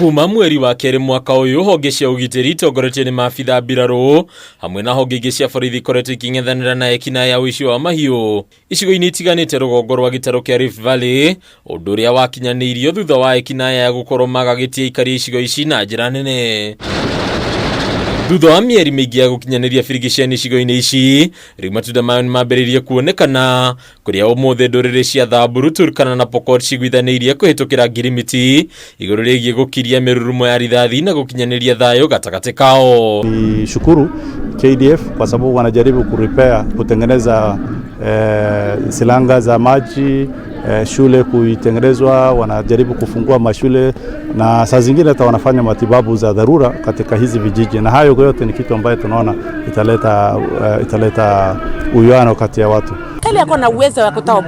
Kuma mweri wa kerĩ mwaka ũyũ, honge cia ũgitĩri itongoretio nĩ maabitha mbirarũ hamwe na honge ingĩ cia borithi ikoretwo ikĩng'ethanĩra na ekinaĩ a ũici wa mahiũ icigo-inĩ itiganĩte rũgongo rwa gĩtarũ kĩa Rift Valley, ũndũ ũrĩa wakinyanĩirio thutha wa ekinaĩ aya gũkorwo magagĩtie aikari a icigo ici na njĩra nene. Thutha wa mĩeri mĩingĩ ya gũkinyanĩria birigiceni icigo-inĩ ici, rĩu matunda mayo nĩ mambĩrĩirie kuonekana, kũrĩa ũmũthĩ ndũrĩrĩ cia Thamburu, Turkana na Pokot ciguithanĩirie kũhĩtũkĩra ngirimiti igũrũ rĩgiĩ gũkiria mĩrurumo ya rithathi na gũkinyanĩria thayũ gatagatĩ kao. Ni shukuru KDF kwa sababu wanajaribu kurepair kutengeneza silanga za maji, shule kuitengenezwa, wanajaribu kufungua mashule na saa zingine hata wanafanya matibabu za dharura katika hizi vijiji, na hayo yote ni kitu ambayo tunaona italeta uwiano kati ya watu. Serikali yako na uwezo wa kutoa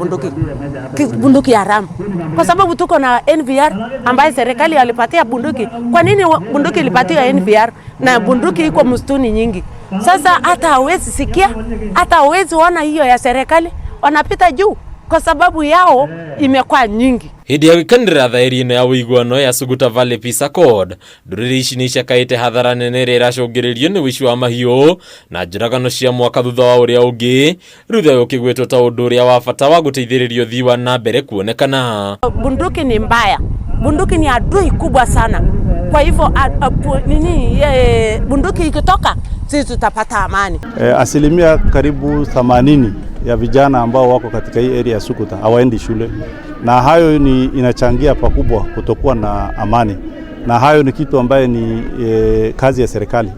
bunduki haramu, kwa sababu tuko na NVR ambaye serikali alipatia bunduki. Kwa nini bunduki ilipatia NVR na bunduki iko msituni nyingi? Sasa hata hawezi sikia, hata hawezi ona hiyo ya serikali, wanapita juu kwa sababu yao imekuwa nyingi. Hĩndĩ ya gwĩkanĩrĩra thaĩri ĩno ya ũiguano ya Suguta Valley Peace Accord, ndũrĩrĩ ici nĩ icakaĩte hathara nene ĩrĩa ĩracũngĩrĩrio nĩ ũici wa mahiũ na njũragano cia mwaka thutha wa ũrĩa ũngĩ, rĩu thayũ ũkĩgwetwo ta ũndũ ũrĩa wa bata wa gũteithĩrĩria ũthii wa na mbere kuonekana. Bunduki ni mbaya, bunduki ni adui kubwa sana. Kwa hivyo nini, bunduki ikitoka sisi tutapata amani. Asilimia karibu 80 ya vijana ambao wako katika hii area ya Suguta hawaendi shule, na hayo ni inachangia pakubwa kutokuwa na amani, na hayo ni kitu ambaye ni kazi ya serikali.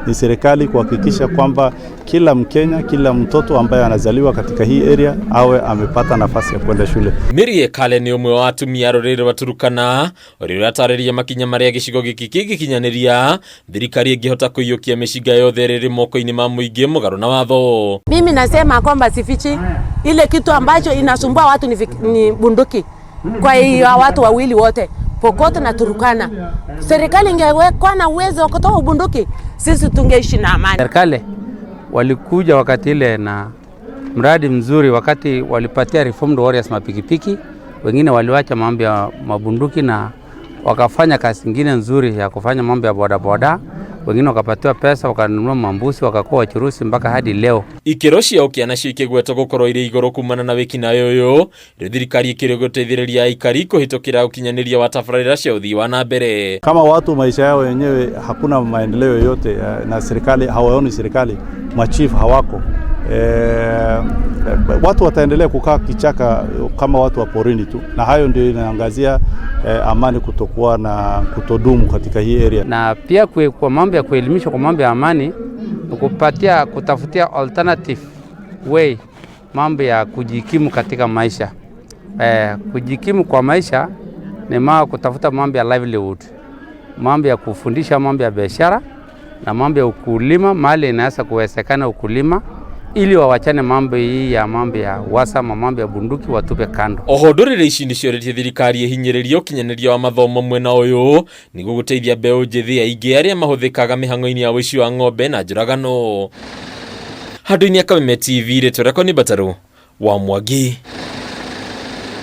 Ni serikali kuhakikisha kwamba kila Mkenya, kila mtoto ambaye anazaliwa katika hii area awe amepata nafasi ya kwenda shule. Mĩrie Kale nĩ ũmwe wa atumia a rũrĩrĩ rwa Turkana ũrĩa ũratarĩria makinya marĩa gĩcigo gĩkĩ kĩngĩkinyanĩria thirikari ĩngĩhota kũiyũkia mĩcinga yothe ĩrĩa ĩrĩ moko-inĩ ma mũingĩ mũgarũ na watho. Mimi nasema kwamba sifichi ile kitu ambacho inasumbua watu ni bunduki. Kwa hiyo watu wawili wote, Pokot na Turkana, serikali ingekuwa na uwezo wa kutoa bunduki, sisi tungeishi na amani. Serikali walikuja wakati ile na mradi mzuri, wakati walipatia Reformed Warriors mapikipiki, wengine waliwacha mambo ya mabunduki na wakafanya kazi nyingine nzuri ya kufanya mambo ya bodaboda, wengine wakapatiwa pesa wakanunua mambuzi wakakuwa wachuruzi mpaka hadi leo. Ikĩro cia ũkĩa nacio ikĩgwetwo gũkorwo irĩ igũrũ kumana na wĩkinaĩ ũyũ, rĩu thirikari ĩkĩrĩ gũteithĩrĩria aikari kũhĩtũkĩra ũkinyanĩria wa tabarĩra cia ũthii wa na mbere. Kama watu maisha yao wenyewe hakuna maendeleo yoyote, na serikali hawaoni serikali, machief hawako, watu wataendelea kukaa kichaka kama watu wa porini tu, na hayo ndio inaangazia amani kutokuwa na kutodumu katika hii area. Na pia kwa mambo ya kuelimisha kwa mambo ya amani, kupatia kutafutia alternative way mambo ya kujikimu katika maisha. Kujikimu kwa maisha ni kutafuta mambo ya livelihood, mambo ya kufundisha mambo ya biashara na mambo ya ukulima, mahali inaweza kuwezekana ukulima, ili wawachane mambo hii ya mambo ya wasama, mambo ya bunduki watupe kando. Oho ndũrĩrĩ ici nĩciũrĩtie thirikari ĩhinyĩrĩrie ũkinyanĩria wa mathomo mwena ũyũ nĩguo gũteithia mbeũ njĩthĩ aingĩ arĩa mahũthĩkaga mĩhang'o-inĩ ya ũici wa ng'ombe na njũragano. Handũ-inĩ ya Kameme TV, rĩtwa rĩakwa nĩ Mbatarũ wa Mwangi.